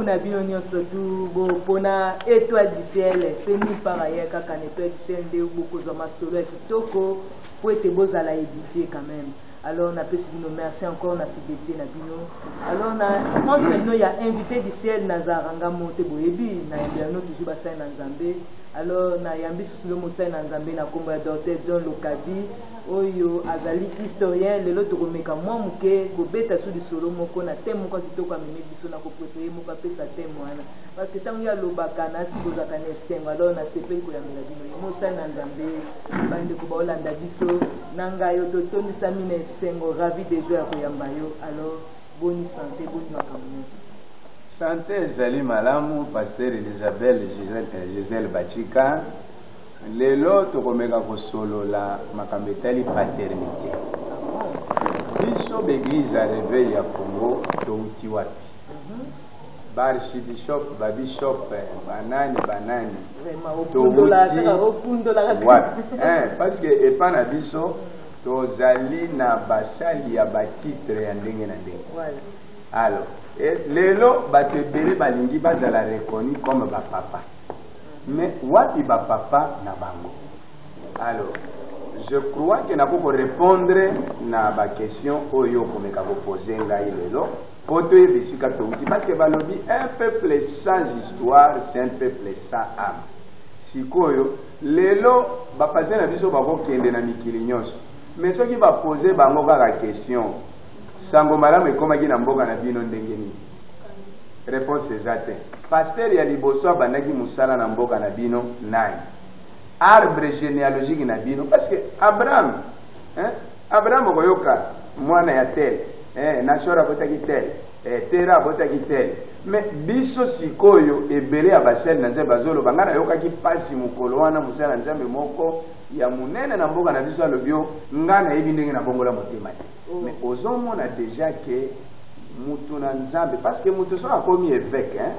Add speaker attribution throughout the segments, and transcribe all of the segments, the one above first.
Speaker 1: Beaucoup na bino nyonso tu bopona Etoile du Ciel, c'est nulle part ailleurs, kaka na Etoile du Ciel nde bokozwa masolo ya kitoko po ete bozala édifié quand même. Alors napesi bino merci encore na fidélité na bino. Alors na France na bino ya Invité du Ciel, nazalaka nga mo te, boyebi nayambela bino toujours basali na Nzambe. Alors nayambi susu lo mosali na Nzambe na nkombo ya Dr John Lokabi, oyo azali historien. Lelo tokomeka mwa moke kobeta su lisolo moko na thème moko ya kitoko amemi biso. Na kopréféré moko apesa thème wana, parce que ntango ye alobaka nasi bozalaka na esengo. Alors nasepeli koyambela bino ye mosali na Nzambe. Bandeko baolanda biso na ngai yo, totondisami na esengo, ravi de joie ya koyamba yo. Alors boni santé, boni makambo nyonso?
Speaker 2: Santé ezali malamu, pasteur Elisabeth Gisèle Bachika. Lelo tokomeka kosolola makambo etali paternité. Biso baeglise ya Réveil ya Congo touti wapi? Baarchibishop, babishop, banani banani, touti wapi? Parce que epa na biso tozali na basali ya batitre ya ndenge na ndenge. Alors lelo bato ebele balingi bazala reconnu comme bapapa, mais wapi bapapa na bango? Alors je crois que nakoki korépondre na baquestion oyo okomeka kopose ngai lelo, po toyeba esika touti, parce que balobi un peuple sans histoire, c'est un peuple sans âme. Sikoyo lelo bapase na biso bakokende na mikili nyonso, mais soki bapose bango kaka question: sango malamu ekomaki na mboka na bino ndenge nini? Réponse eza te. Pasteur ya liboso abandaki mosala na mboka na bino nani? Arbre généalogique na bino, parce que Abraham, hein? Abraham, okoyoka mwana ya tel, eh, Nashor abotaki tel, eh, Tera abotaki tel. Mais biso sikoyo ebele ya basali na Nzambe bazoloba. Ngai nayokaki mpasi mokolo wana, mosali na Nzambe moko ya monene na mboka na biso alobi: "O ngai nayebi ndenge nabongola motema te." Mais ozomona déjà que mutu na Nzambe, parce que mutu soki akomi évêque, hein,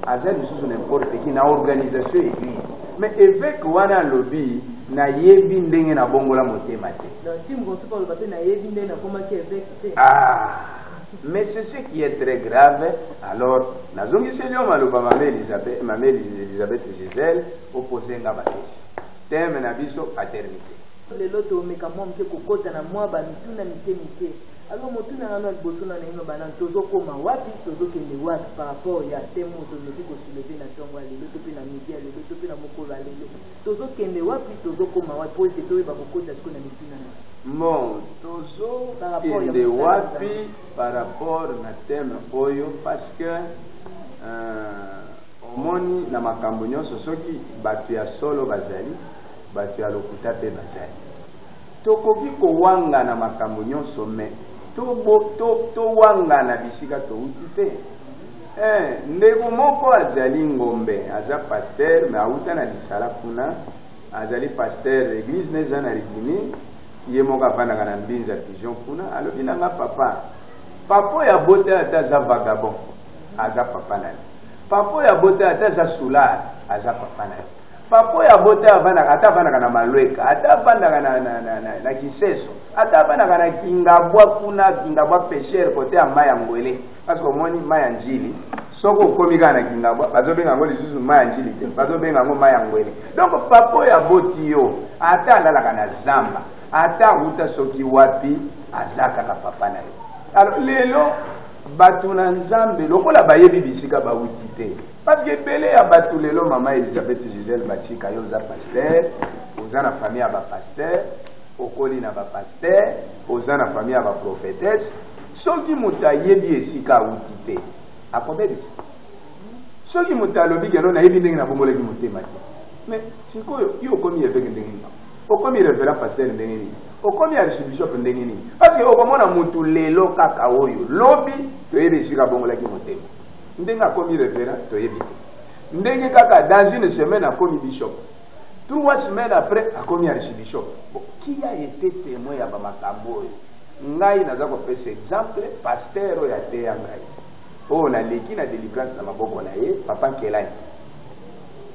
Speaker 2: aza lisusu n'importe qui na organisation église. Mais évêque wana alobi: "Nayebi ndenge nabongola motema te."
Speaker 1: Donc ti mosusu aloba mpe: "Nayebi ndenge nakomaki évêque te."
Speaker 2: Ah, mais c'est ce qui est très grave. Alors nazongiseli yo maloba, mama Elisabeth, mama Elisabeth Gisèle, opose nga baquestion. Thème na biso, paternité.
Speaker 1: Lelo tomeka mwa moke kokɔta na mwa bamituna mike mike. Alors motuna nano ya liboso na naino bana: tozokóma wapi, tozokende wapi par rapport ya thème oyo tozoki kosoulever na ntongo ya lelo, to mpe na midi ya lelo, to mpe na mokolo ya lelo? Tozokende wapi, tozokóma wapi, po ete toyeba kokɔta sikoyo na mituna na
Speaker 2: Bon, tozokende wapi par rapport na thème oyo? Parce que omoni, na makambo nyonso, soki bato ya solo bazali, bato ya lokuta mpe bazali. Tokoki kowangana makambo nyonso, mais towangana bisika touti te. Ndeko moko azali ngombe, aza pasteur, mais auta na lisala kuna. Azali pasteur, église na eza na Rigini, ye moko avandaka na Mbinza Pigeon kuna. Alobi na nga: "Papa, papa oyo abota, ata aza vagabond, aza papa na yo. Papa oyo abota, ata aza soûlard, aza papa na yo. Papa oyo abota, avandaka, ata avandaka na Malweka, ata avandaka na Kiseso, ata avandaka na Kingabwa kuna, Kingabwa pêcheur, côté ya mai ya Ngwele." Parce que omoni, mai ya Njili, soki okomi kaka na Kingabwa, bazobenga yango lisusu mai ya Njili te, bazobenga yango mai ya Ngwele. Donc papa oyo aboti yo, ata alalaka na zamba, ata awuta soki wapi, aza kaka papa na yo. Alors lelo bato na Nzambe lokola bayebi bisika bawuti te, parce que ebele ya bato lelo, mama Elisabeth Gisele Bachika, yo oza pasteur, oza na famille ya bapasteur, okoli na bapasteur, oza na famille ya baprophétesse. Soki moto ayebi esika awuti te, akobebisa. Soki moto alobi que non, nayebi ndenge nabongolaki motema te, mais sikoyo yo okomi évêque ndenge nini? Okomi révérend pasteur ndenge nini? Okomi archibishop ndenge nini? Parce que okomona motu lelo kaka oyo, lobi toyebi esika abongolaki motema. Ndenge akomi révérend, toyebi te. Ndenge kaka dans une semaine akomi bishop, 3 semaines après akomi archibishop. Bon, qui a été témoin ya bamakambo oyo? Ngai naza kopesa exemple: pasteur oyo ateya ngai, oyo naleki na délivrance na maboko na ye, papa Nkelani,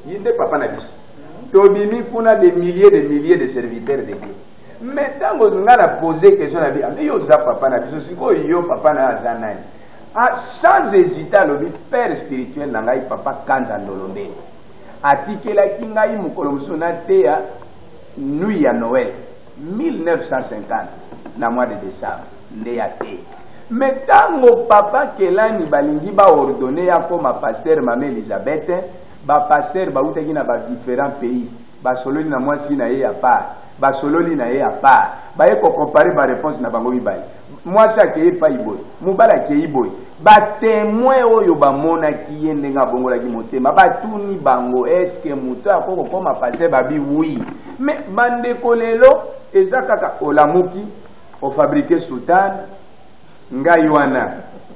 Speaker 2: ye nde papa na biso. Tobimi kuna des milliers de milliers de serviteurs de Dieu. Mais ntango ngai na pose question na bi: "Ame, yo oza papa na biso, sikoyo yo papa na yo aza nani?" Ah, sans hésiter alobi père spirituel na ngai papa Kanza Ndolombele atikelaki ngai mokolo mosusu nateya nuit ya Noël 1950 na mois de décembre nde ya teya. Mais ntango papa Kelani balingi baordonne ya koma pasteur mama Elisabeth, bapasteur bautaki na ba différents pays, basololi na mwasi na ye ya part, basololi na ye ya part, baye kocompare baréponse na bango mibale. Mwasi akei epai boye, mobali akei boye. Batemoin oyo bamonaki ye ndenge abongolaki motema, batuni bango eske moto akoki kokoma pasteur? Babi oui. Mais bandeko, lelo eza kaka olamuki ofabrike soutane, ngai wana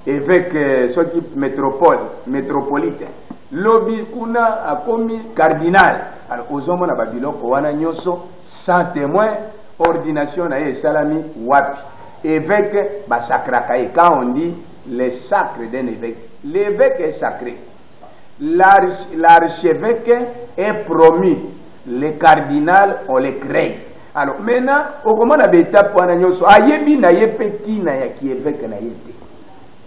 Speaker 2: évêque soki métropole, métropolite, lobi kuna akomi cardinal. Alors ozomona babiloko wana nyonso sans témoin. Ordination na ye esalami wapi? Évêque basacraka ye. Quand on dit le sacre d'un évêque, l'évêque est sacré, l'archevêque est promu, le cardinal, on le crée. Alors maintenant okomona baetape wana nyonso, ayebi na ye mpe ntina ya kievêque na ye te,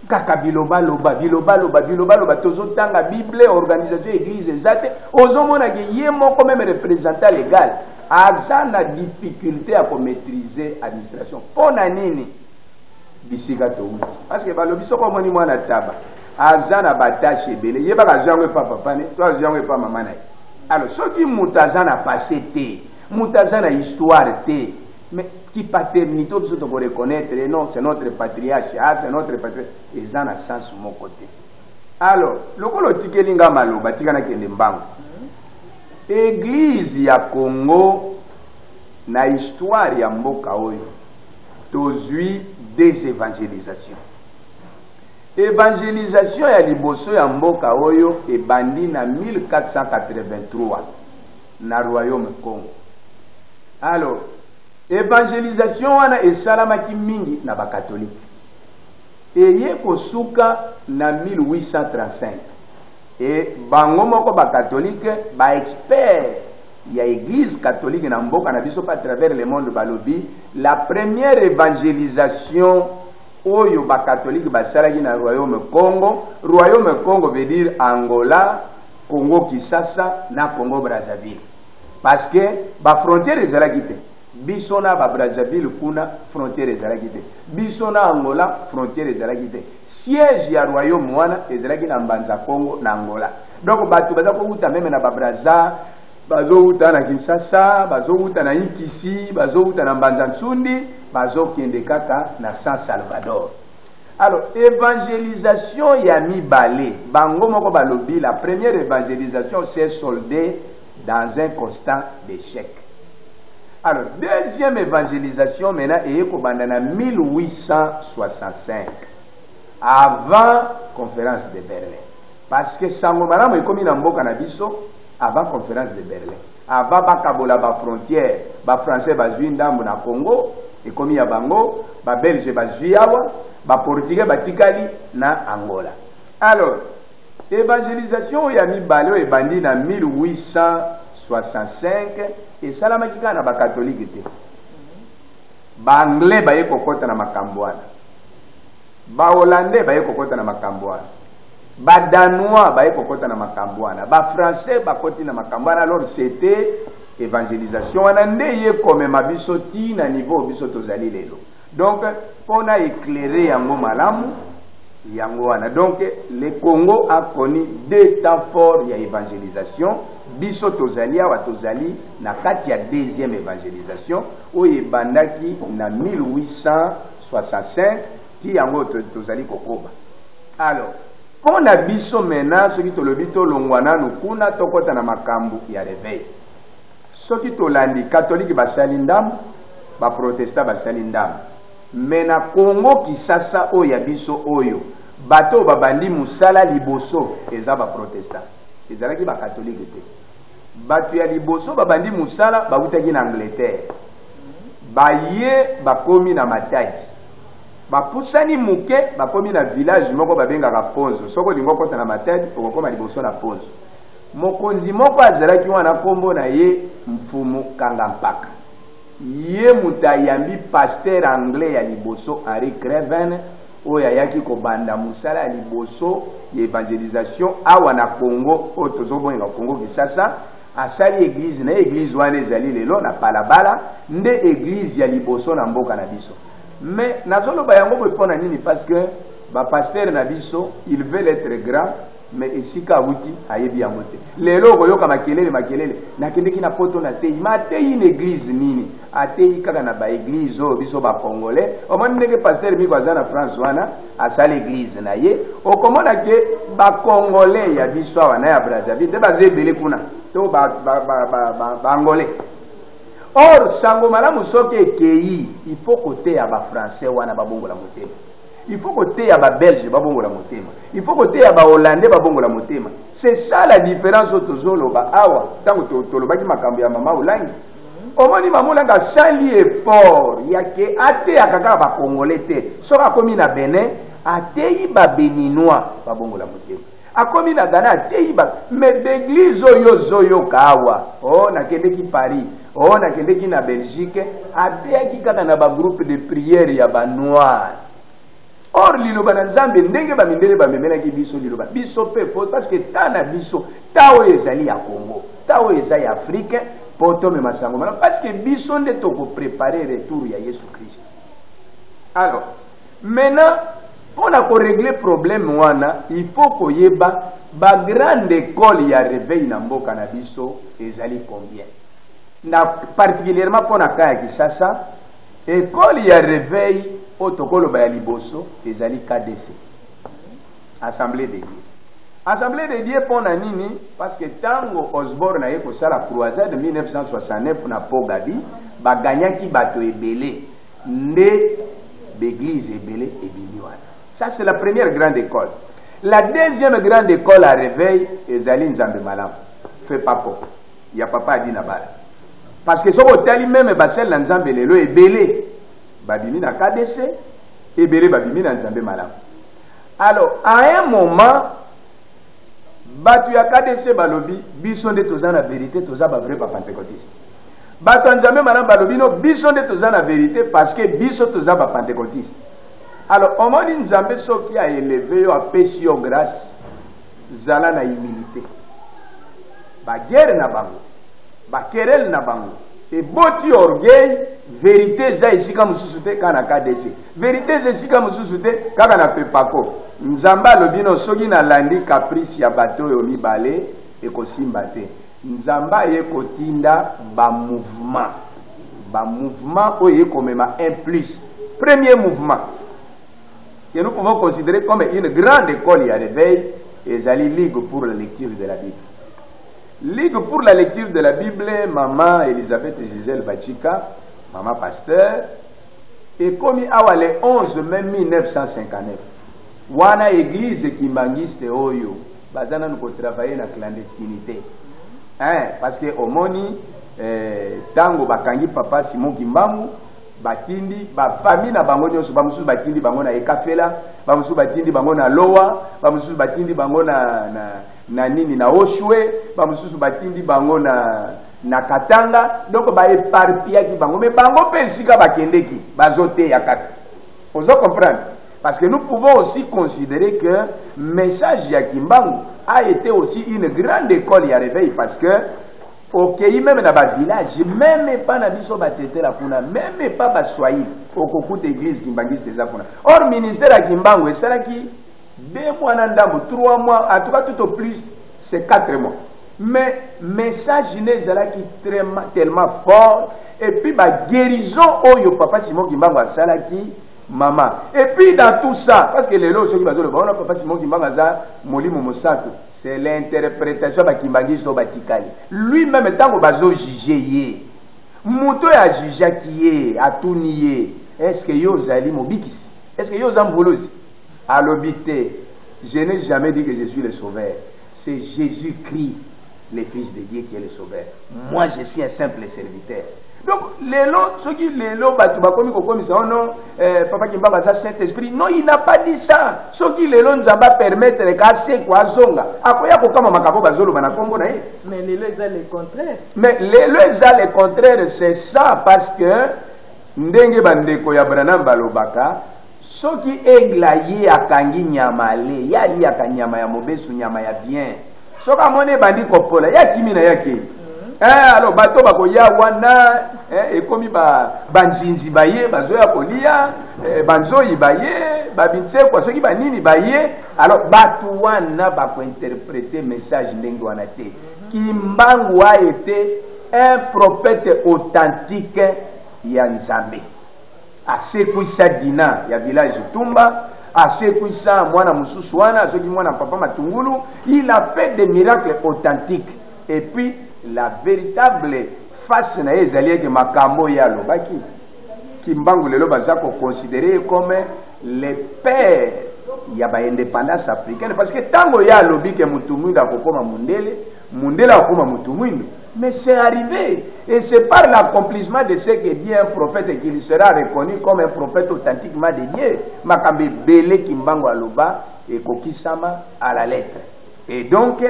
Speaker 2: kaka bilobaloba, bilobaloba, bilobaloba. Tozotanga Bible, organisation église eza te. Ozomonake ye moko même représentant légal aza na difficulté ya komaîtriser administration. Mpo na nini? Bisika touti, parce que balobi soki omoni mwana taba aza na batashe ebele, yebaka azwi yango epa papa ne to azwi yango epa mama na ye. Alors soki moto aza na passé te, moto aza na histoire te, mais ki paternité biso tokoreconnaître? Non, c'est notre patriarche. Ah, c'est notre patriarche, eza na sens moko te. Alors lokola otikeli nga maloba, tika nakende mbangu. Église ya Congo, na histoire ya mboka oyo, tozwi des évangélisations. Évangélisation ya liboso ya mboka oyo ebandi na 1483 na royaume Congo. Alors évangélisation wana esalamaki mingi na bakatolike, eye kosuka na 1835. E bango moko bakatolike, baexpert ya église catholique na mboka na biso pa travers le monde, balobi la première évangélisation oyo bakatolike basalaki na royaume Congo, royaume Congo veut dire Angola, Congo Kisasa na Congo Brazzaville, parce que bafrontière ezalaki te. Biso na babrazzaville kuna frontière ezalaki te, biso na Angola frontière ezalaki te. Siège ya royaume wana ezalaki na Mbanza Congo na Angola. Donc bato baza kowuta même na babraza, bazowuta na Kinshasa, bazowuta na Inkisi, bazowuta na Mbanza Nsundi, bazokende kaka na San Salvador. Alors évangélisation ya mibale, bango moko balobi la première évangélisation s'est soldée dans un constat d'échec. Alors deuxième évangélisation maintenant eye kobanda na 1865, avant conférence de Berlin, parce que sango malamu ekomi na mboka na biso avant conférence de Berlin, avant bakabola bafrontière. Bafrançais bazwi ndambo na Congo, ekomi ya bango, babelge bazwi awa, baportugais batikali na Angola. Alors évangélisation oyo ya mibale oyo ebandi na 1865 esalamaki kaka na bakatolike te. Baanglais baye kokɔta na makambo wana, bahollandais baye kokɔta na makambo wana, badanois baye kokɔta na makambo wana, bafrançais bakɔti na makambo wana. Alors c'était évangélisation wana nde ye komema biso ti na niveau biso tozali lelo. Donc mpona éclairer yango malamu, yango wana. Donc le Congo a connu deux temps forts ya évangélisation. Biso tozali awa, tozali na kati ya deuxième évangélisation oyo ebandaki na 1865 ti yango tozali kokoba. Alors mpo na biso maintenant, soki tolobi tolongwa nanu kuna, tokɔta na makambo ya réveil, soki tolandi, katolike basali ndambo, baprotestant basali ndambo, mais na Congo Kisasa oyo ya biso oyo, bato oyo babandi mosala liboso eza baprotestant, ezalaki bakatolike te. Bato ya liboso babandi mosala bautaki na Angleterre, baye bakomi na Matadi, bapusani moke, bakomi na village moko babengaka Ponzo. Soki olingi okɔta na Matadi, okokóma liboso na Ponzo. Mokonzi moko azalaki wana, nkombo na ye Mfumu Kanga Mpaka. Ye moto ayambi pasteur anglais ya liboso, Henri Craven. oyo ayaki kobanda mosala ya liboso ya evangelisation awa na Congo, oyo tozobenga Congo Kinshasa. Asali eglise na ye. Eglise wana ezali lelo na Palabala, nde eglise ya liboso na mboka na biso. Mais nazoloba yango boye mpo na nini? Parce que bapasteur na biso, ils veulent être grand, mais esika awuti ayebi yango te. Lelo okoyoka makelele makelele, nakendeki na poto, nateyi. Ma ateyi na eglise nini? Ateyi kaka na baeglise oyo biso bacongolais. Omoni ndenge pasteur Miko aza na France wana, asala eglise na ye, okomona ke bacongolais ya biso awa na ya Brazzaville nde baza ebele kuna to baangolais. Or sango malamu soki ekei, il faut koteya bafrançais wana babongola motema, il faut koteya babelge babongola motema, il faut koteya bahollandais babongola motema. C'est ça la différence oyo tozoloba awa. Ntango tolobaki makambo ya mama Olangi, omoni mama Olangi asali effort ya ke ateyaka kaka bacongolais te. Soki akomi na Benin, ateyi babéninois babongola motema, akomi na Ghana, ateyi ba. Mais baeglise oyo ozoyoka awa, o oh, nakendeki Paris, o oh, nakendeki na Belgique, ateyaki kaka na bagroupe de prière ya banoir. Or liloba na Nzambe, ndenge bamindele bamemelaki biso liloba, biso mpe faut, parce que ta na biso, ta oyo ezali ya Congo, ta oyo eza ya Afrique, mpo tomema sango malamu, parce que biso nde tokoprépare retour ya Yesu Kristo. Alors maintenant, mpo na korégler problème wana, il faut koyeba bagrande école ya réveil na mboka na biso ezali combien. Na particulièrement mpo na ka ya Kinshasa, école ya réveil oyo tokoloba ya liboso ezali KDC, Assemblée de Dieu. Assemblée de Dieu mpo na nini? Parce que ntango Osborne aye kosala croisade 1969 na Pont-Gaby, baganyaki bato ebele, nde baeglise ebele ebimi wana. Ça, c'est la première grande école. La deuxième grande école à réveil ezali Nzambe Malamu, FEPACO ya papa Adi na Bala, parce que soki otali même basali na Nzambe lelo ebele babimi na KDC, ebele babimi na Nzambe Malamu. Alors à un moment, bato ya KDC balobi: biso nde toza na vérité, toza bavrai bapentecôtiste. Bato ya Nzambe Malamu balobi: no, biso nde toza na vérité, parce que biso toza bapentecôtiste. Alors omoni, Nzambe soki aélever yo, apesi yo grâce, zala na humilité. Baguerre na bango, baquerelle na bango eboti orgueil. Vérité eza esika mosusu te kaka na KDC, vérité eza esika mosusu te kaka na FEPACO. Nzambe alobi: no, soki nalandi caprice ya bato oyo mibale, ekosimba te. Nzambe aye kotinda bamouvement, bamouvement oyo ekomema un plus. Premier mouvement que nous pouvons considérer comme une grande école ya réveil ezali Ligue pour la lecture de la Bible. Ligue pour la lecture de la Bible, mama Elisabeth Gisèle Bachika, mama pasteur, ekomi awa le 11 mai 1959. Wana église kimbangiste oyo baza nanu kotravailler na clandestinité, hein, parce que omoni ntango bakangi papa Simon Kimbangu, batindi bafamille na bango nyonso. Bamosusu batindi bango na Ekafela, bamosusu batindi bango na Lowa, bamosusu batindi bango na nini, na Oshwe, bamosusu batindi bango na Katanga. Donc baéparpillaki bango, mais bango mpe esika bakendeki bazoteya kaka. Ozo comprendre? Parce que nous pouvons aussi considérer que message ya Kimbangu a été aussi une grande école ya réveil, parce que okei même na bavillage, même epa na biso batetela kuna, même epa baswahili, okokuta église kimbangiste eza kuna. Or ministère ya Kimbangu esalaki 2 mois na ndambo, 3 mois, en tout cas tout au plus c'est 4 mois, mais message ne ezalaki tellement fort. Et puis baguérison oyo papa Simon Kimbangu asalaki, mama. Et puis dans tout ça, parce que lelo soki bazoloba wana papa Simon Kimbangu aza molimo mosantu, c'est l'interprétation ya bakimbangiste oyo batikali. Lui-même, ntango bazojuger ye, moto oyo ajugeaki ye atuni ye: est ce que yo ozali mobikisi? Est ce que yo oza mvuluzi? Alobi: te, je n'ai jamais dit que je suis le sauveur. C'est Jésus-Christ, le Fils de Dieu, qui est le sauveur. Moi, je suis un simple serviteur. Donc lelo, soki lelo bato bakomi kokomisa ono papa Kimbangu aza Saint Esprit, non, il n'a pas dit ça. Soki lelo Nzambe apermettre ka asekwa, azonga, akoya kokama makambo bazoloba na nkombo na ye.
Speaker 1: Mais lelo eza le contraire.
Speaker 2: Mais lelo eza le contraire, c'est ça, parce que ndenge bandeko ya Branham balobaka, Soki aigle aye akangi nyama ale, ye aliyaka nyama ya mobesu, nyama ya bien. Soki amoni ebandi kopola, ye akimi na ye akei. Alors bato bakoya wana, ekomi banzinzi baye bazoya kolia, banzoyi baye, babinsekwa soki banini baye. Alors bato wana bakointerprete message ndenge wana te. Kimbangu a été un prophète authentique ya Nzambe. Asekwisa Dina ya village Tumba, asekwisa mwana mosusu wana, soki mwana papa Matungulu. Il a fait des miracles authentiques. Et puis la véritable face na ye ezali eke makambo ye alobaki. Kimbangu lelo baza ko considérer comme le père ya ba indépendance africaine, parce que tango ye alobi ke mutu mwindu akokoma mundele, mundele akokoma mutu mwindu. Mais c'est arrivé, et c'est par l'accomplissement de ce que dit un prophète qu'il sera reconnu comme un prophète authentiquement de Dieu. Makambo ebele Kimbangu aloba ekokisama à la lettre. Et donc,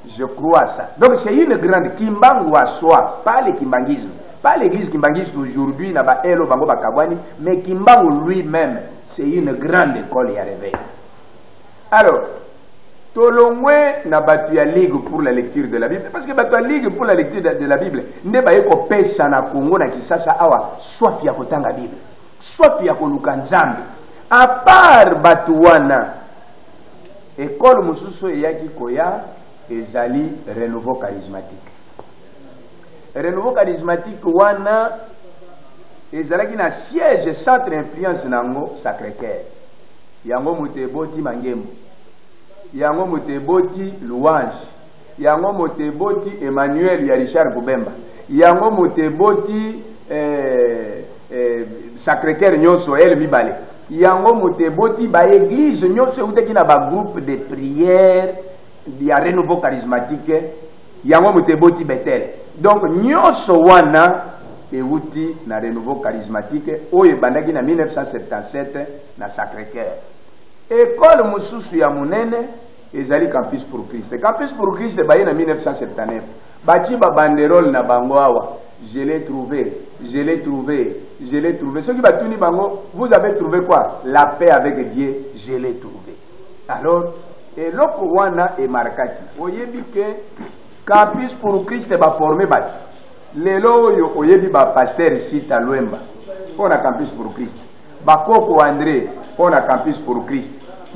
Speaker 2: je crois à ça. Donc c'est une grande Kimbangu à soi, pas le kimbanguisme, pas l'église kimbanguiste aujourd'hui, na ba elo bango bakabwani, mais Kimbangu lui-même, c'est une grande école ya réveil. Alors, tolongwe na bato ya Ligue pour la lecture de la Bible, parce que bato ya Ligue pour la lecture de la Bible nde baye kopesa na Congo na Kinshasa awa soif ya kotanga Bible, soif ya koluka Nzambe. À part bato wana, école mosusu eyaki koya ezali Renouveau charismatique. Renouveau charismatique wana ezalaki na siège centre influence nango Sacré-Cœur. Yango moto eboti Mangembo, yango moto eboti Louange, yango moto eboti Emmanuel ya Richard Kubemba, yango moto eboti Sacré-Cœur nyonso ele mibale, yango moto eboti ba église nyonso eutaki na ba groupe de prière ya Renouveau charismatique, yango moto eboti Bethel. Donc nyonso wana euti na Renouveau charismatique oyo ebandaki na 1977 na Sacré-Cœur. École mosusu ya monene ezali Campus pour Christ. Campus pour Christ baye na 1979, batie ba banderole na bango awa, je l'ai trouvé, je l'ai trouvé, je l'ai trouvé. Soki batuni bango, vous avez trouvé quoi? La paix avec Dieu, je l'ai trouvé. Alors eloko wana emarkaki. Oyebi ke Campus pour Christ ba formé bato. Lelo oyo oyebi ba pasteur Sita Lwemba mpo na Campus pour Christ, bakoko André mpo na Campus pour Christ,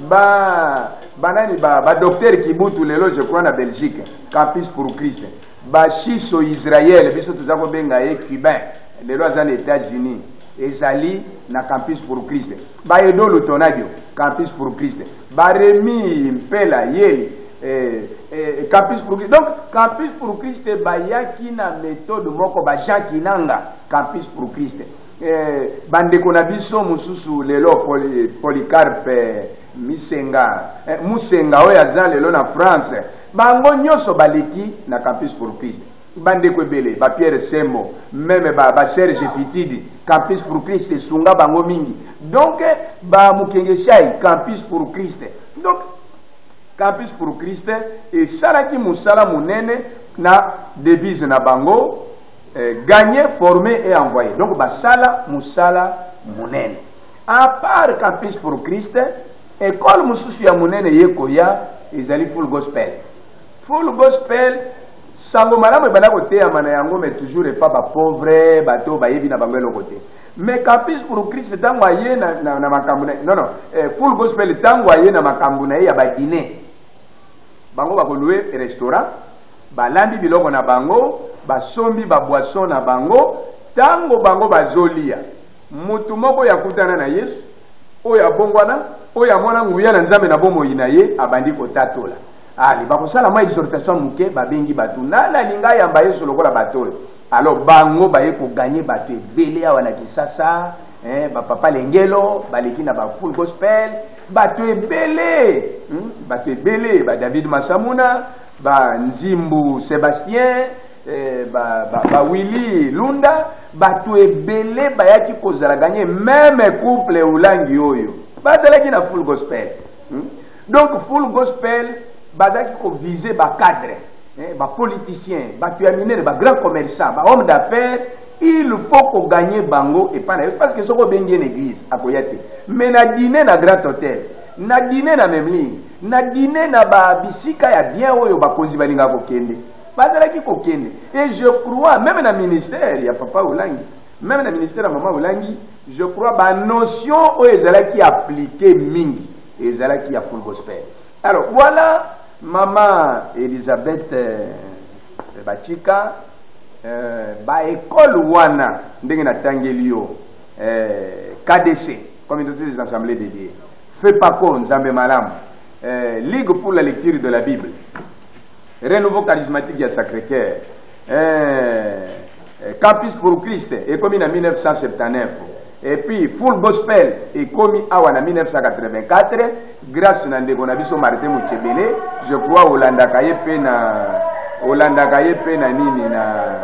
Speaker 2: ba banani ba docteur Kibutu lelo je crois na Belgique, Campus pour Christ, ba Chiso Israël biso toza kobenga ye cubain lelo aza na États-Unis, ezali na Campus pour Christ, ba Edo Lutonadio Campus pour Christ, ba Remi Mpela Yeli Campus pour Christ. Donc Campus pour Christ bayaki na méthode moko, ba Jean Kinanga Campus pour Christ, bandeko na biso mosusu lelo Polycarpe Misenga, Musenga oyo aza lelo na France, bango nyonso baleki na Campus pour Christ. Bandeko ebele ba Pierre Sembo, même ba Serge Fitidi, Campus pour Christ esunga bango mingi. Donc ba Mukenge Shai, Campus pour Christ. Donc Campus pour Christ esalaki mosala monene na devise na bango, gagner, former et envoyer. Donc basala mosala monene. À part Campus pour Christ, école mosusu ya monene ye koya ezali Full Gospel. Full Gospel sango malamu ebanda koteyama na yango, mais toujours epa ba pauvre, bato bayebi na bango eloko te. Mais Campus pour Christ ntango aye na makambo na, non, non, Full Gospel ntango aye na makambo na ye ya ba dîner, bango bakolouer restaurant, balandi biloko na bango, basombi ba boisson na bango. Ntango bango bazolia, mutu moko ya kutana na Yesu oyo abongwana, oyo amona nguya na Nzambe na bomoi na ye, abandi kotatola. Ali bakosala mwa exhortation moke, babengi bato nani alinga yamba Yesu lokola bato oyo. Alors bango baye koganye bato ebele awa na Kinshasa, ba papa Lengelo baleki na ba Full Gospel, bato ebele, bato ebele, ba David Masamuna, ba Nzimbu Sébastien, ba Willy Lunda, bato ebele bayaki kozala ganye. Même couple Ulangi oyo bazalaki na Full Gospel. Donc Full Gospel bazalaki koviser ba cadre, ba politicien, bato ya minene, ba grand commerçant, ba homme d'affaires. Il faut kogagner bango epai na yo, parce que soki obengi ye na église, akoya te. Mais na dîner na Grand Hôtel, na dîner na Memling, na dîner na babisika ya bien oyo bakonzi balingaka kokende, bazalaki kokende. Et je crois même na ministère ya papa Olangi, même na ministère ya mama Olangi, je crois banotion oyo ezalaki appliqué mingi ezalaki ya full gospel. Alors voilà, mama Elisabeth Batika, baekole wana ndenge natangeli yo, KDC, Communauté des Assemblées de Dieu, FEPACO, Nzambe Malamu, Ligue pour la lecture de la Bible, Renouveau charismatique ya Sacré Cœur, Campus pour Christ ekomi na 1979, et puis Full Gospel ekomi awa na 1984 grâce na ndeko na biso Martin Muchebele. Je crois olandaka ye mpe na, olandaka ye mpe na nini, na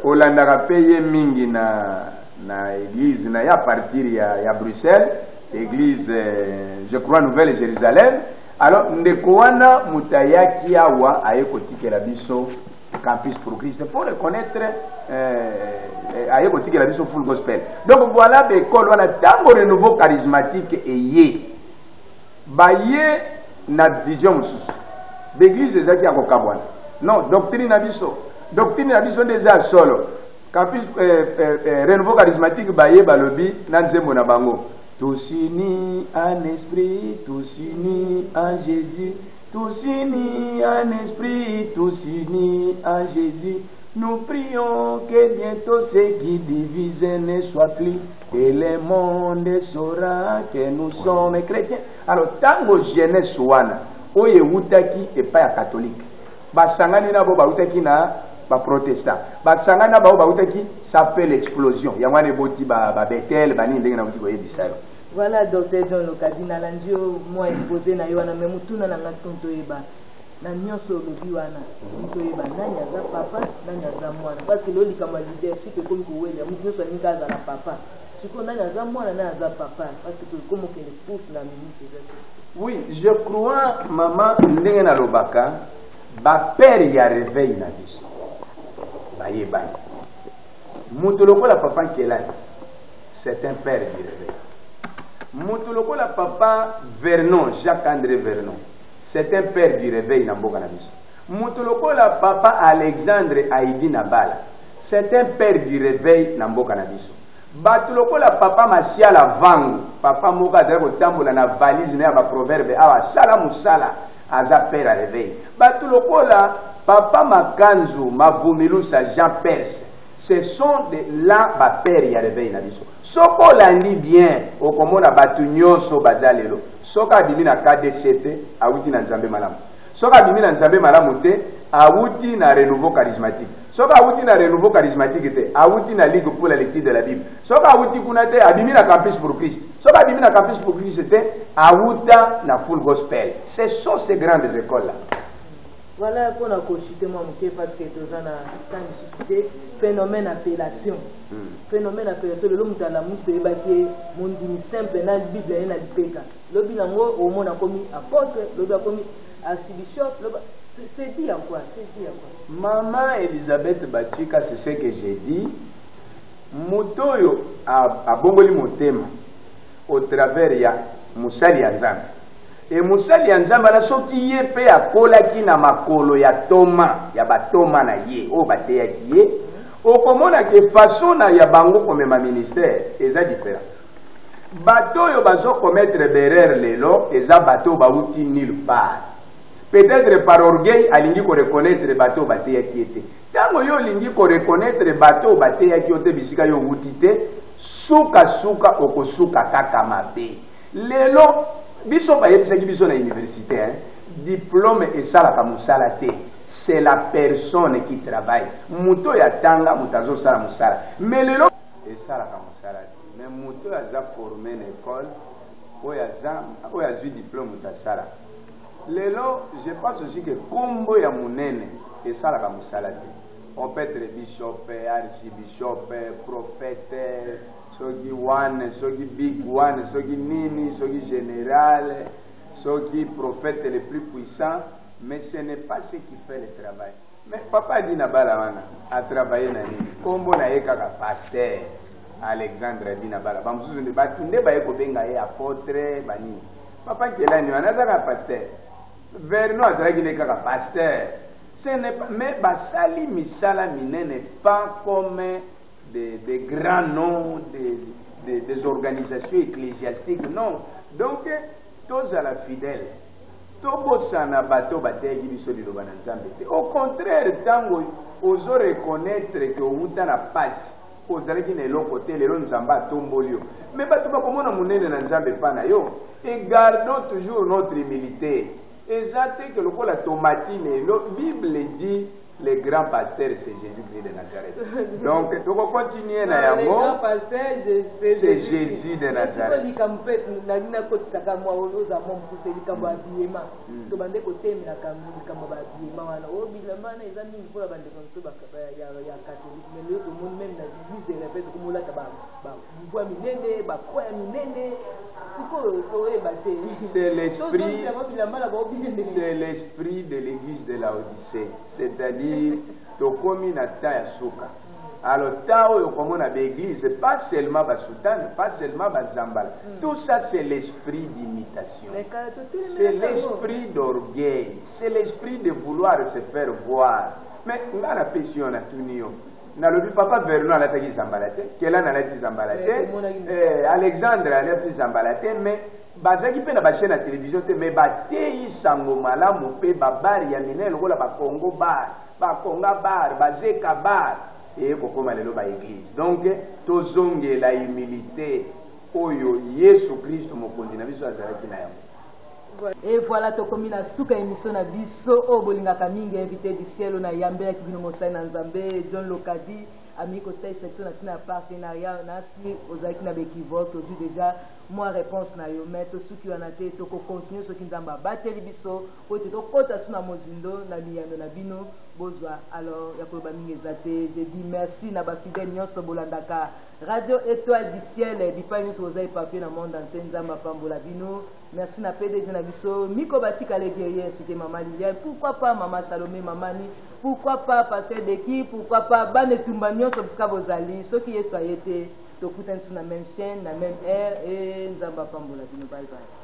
Speaker 2: olandaka mpe ye mingi na église na ye à partir ya Bruxelles, église je crois Nouvelle Jérusalem. Alors ndeko wana moto ayaki awa, aye kotikela biso Campus pour Christ pour reconnaître, aye kotikela biso Full Gospel. Donc voilà, baekole wana, ntango Renouveau charismatique eye, baye na vision mosusu. Baeglise ezalaki ya kokabwana. Non, doctrine na biso, doctrine na biso nde eza ya solo. Campus, Renouveau charismatique baye, balobi na nzembo na bango: "Tous unis en esprit, tous unis en Jésus, tous unis en esprit, tous unis en Jésus. Nous prions que bientôt ce qui divise ne soit plus et le monde saura que nous sommes chrétiens." Alors ntango jeunesse wana oyo ewutaki epai ya catholique basangani na bo bautaki na baprotestant, basangani na bao bautaki, ça fait l'explosion. Yango wana eboti babetel banini, ndenge nauti koyebisa yo.
Speaker 1: Voilà, docteur John Lokadi, nalandi yo mwa exposé na yo wana. Me motuna na nga sikoyo, toyeba na nyonso olobi wana, toyeba nani aza papa, nani aza mwana, parce que lelo likambo ya leadership ekomi kowelela, motu nyonso alingi azala papa. Sikoyo nani aza mwana, nani aza papa? Parce que tokomi okende course na minute eza te.
Speaker 2: Oui, je crois, mama, ndenge nalobaka, bapère ya réveil na biso bayebani. Moto lokola papa Nkelani, c'est un père du réveil. Moto lokola papa Vernon, Jacques André Vernon, c'est un père du réveil na mboka na biso. Moto lokola papa Alexandre Aidi Nabala, c'est un père du réveil na mboka na biso. Bato lokola papa Masiala Vangu, papa moko azali kotambola na valise na ya baproverbe awa, asala mosala, aza père ya réveil. Bato lokola papa Makanzu Mavumilusa Jean Perse, ce sont de là bapère ya réveil na biso. Soki olandi bien, okomona bato nyonso baza lelo, soki abimi na KDC te, awuti na Nzambe Malamu. Soki abimi na Nzambe Malamu te, awuti na Renouveau charismatique. Soki awuti na Renouveau charismatique te, awuti na Ligue pour la lecture de la Bible. Soki awuti kuna te, abimi na Campus pour Christ. Soki abimi na Campus pour Christ te, awuta na Full Gospel. Ce sont ces grandes écoles là.
Speaker 1: Voilà, mpona kochuter mwa moke, parce que toza na temps lisusu te, phénomène appellation. Phénomène appellation, lelo moto alamuki, toyebaki ye mondimi simple na Bible ye na lipeka. Lobi nango omona akomi apôtre, lobi akomi archibishop, lobi. C'est dit à quoi? C'est dit à quoi?
Speaker 2: Maman Elisabeth Batika, c'est ce que j'ai dit. Moto oyo abongoli motema au travers ya mosali ya Nzambe, e mosali ya Nzambe wana, soki ye mpe akolaki na makolo ya toma ya batoma na ye oyo bateyaki ye, okomona ke façon na ya bango komema ministère eza différent. Bato oyo bazokomettre baerreur lelo eza bato oyo bauti nulle part. Peut-être par orgueil alingi koreconnaître bato oyo bateyaki ye te. Ntango yo olingi koreconnaître bato oyo bateyaki yo te, bisika yo owuti te, sukasuka okosuka kaka mabe. Lelo biso bayebisaki biso na université, hein, diplôme esalaka mosala te, c'est la personne qui travaille. Moto oyo atanga, moto azosala mosala. Mais lelo esalaka mosala te, mais moto oyo aza formé na école, oyo aza, oyo azwi diplôme, moto asalaka. Lelo je pense aussi que kombo ya monene esalaka mosala te. On peut être bishop, archibishop, prophète, soki one, soki big one, soki nini, soki général, soki prophète le plus puissant, mais ce n'est pas ce qui fait le travail. Mais papa Adina Bala wana a travailler na nini? Kombo na ye kaka pasteur Alexandre Adina Bala. Ba mosusu nde batu nde baye kobenga ye apotre ba nini. Papa Nkelani wana aza kaka pasteur. Verno azalaki nde kaka pasteur. Ce n'est pas, mais basali misala minene pas comme des grands noms des organisations ecclésiastiques non. Donc tozala fidèle. Tobosana bato bateyaki biso liloba na Nzambe te. Au contraire, tango ozo reconnaitre que owuta na pasi, ozalaki na eloko te, lelo Nzambe atomboli yo. Mais bato bakomona monene na Nzambe epa na yo. Et gardons toujours notre humilite. Eza te que lokola tomati lelo, Bible dit Le grand pasteur c'est Jesus Christ de Nazareth. Donc toko continuer na yango.
Speaker 1: Le grand pasteur
Speaker 2: c'est Jesus de Nazareth.
Speaker 1: Likambo mpe nalingi nakotisaka mwa oza mwa mokuse likambo ya habillement. Tobande kotemelaka likambo ya habillement wana. Oyo bilamba wana eza mingi mpona bandeko na biso ya catholique. Mais lelo tomoni meme na église de réveil tokomolata ba bibwa minene, ba croix ya minene. Sikoyo toyeba te.
Speaker 2: C'est l'esprit.
Speaker 1: Bilamba na bango minene.
Speaker 2: C'est l'esprit de l'église de Laodicée. C'est-à-dire tokomi na temps ya suka. Alors temps oyo komona ba église pas seulement ba soutane, pas seulement ba zambala. Tout ça c'est l'esprit d'imitation. C'est l'esprit d'orgueil, c'est l'esprit de vouloir se faire voir. Mais nga na pesi yo na tuni yo. Nalobi papa Vernon alataki zambala te, Kelana alati zambala te, Alexandre alati zambala te, mais Bazalaki mpe na ba chaines ya television te mais bateyi sango malamu mpe ba bar ya minene lokola ba Congo bar, ba Konga bar, ba Zeka bar eye kokoma lelo ba eglises. Donc tozongela humilite oyo Yesu Kristo mokonzi na biso azalaki na yango.
Speaker 1: Et voilà tokomi na suka ya emission na biso oyo bolingaka mingi invité du ciel oyo nayambelaki bino mosali na Nzambe John Lokadi ameki kotalisa biso na ntina ya partenariat na si ozalaki na ba equivoque ozwi dejà mua reponse na yo mais tosuki wana te toko continuer soki Nzambe abateli biso po ete tokota su na mozindo na biyano na bino bozwa alors ya koloba mingi eza te je dis merci na ba fidèles nionso bolandaka radio etoile du ciel bipai nionso boza eparpille na monde entier Nzambe apambola bino merci na PDG na biso Miko Batika le guerrier ainsi que maman Liliane pourquoi pas maman Salomé mamani pourquoi pas pasteur Deki pourquoi pas bana etumba nionso bisika bozali soki Yesu aye te Tokutani lisusu na meme chaine na meme heure et Nzambe apambola bino bye bye.